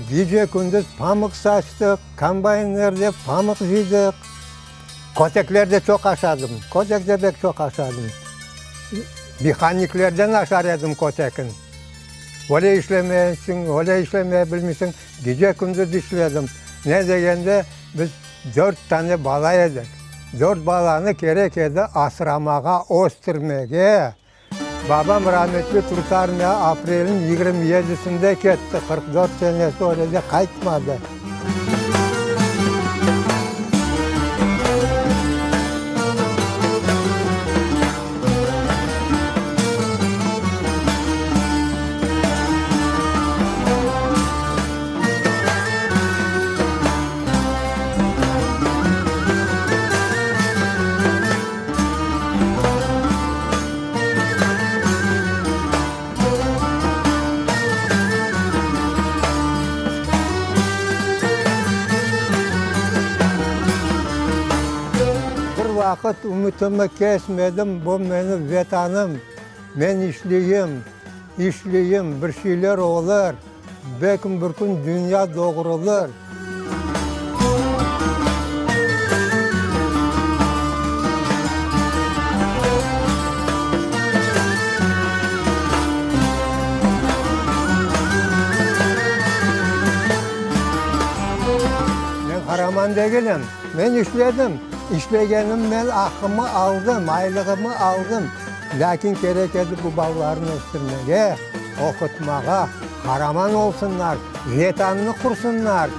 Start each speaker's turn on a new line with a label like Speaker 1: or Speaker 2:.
Speaker 1: Gece-kündüz pamıq saçtıq, kombaynlerde pamıq cıydıq. Kötekler de çoq aşadım, kötek de pek çoq aşadım. Mehaniklerden aşar edim kötekin. Öyle işlemeysiñ, öyle işlemey bilmeysiñ. Gece-kündüz işledim. Ne degende, biz dört tane bala edik. Dört balanı kerek edi asramağa, östürmege. Babam rametli Turtarmiya aprelniñ 27-sinde ketti, 44 senesi öyle de qaytmadı. Bir vaqıt ümütimi kesmedim, bu menim Vetanım, men işleyim, işleyim, bir şeyler olur. Belkim bir kün dünya doğrulır. Men qaraman degilim. Men işledim. İşlegenim men aqqımı aldım, aylığımı aldım. Lâkin kerek edi bu balalarnı östürmege, oqutmağa, qaraman olsunlar, Vetannı qursınlar.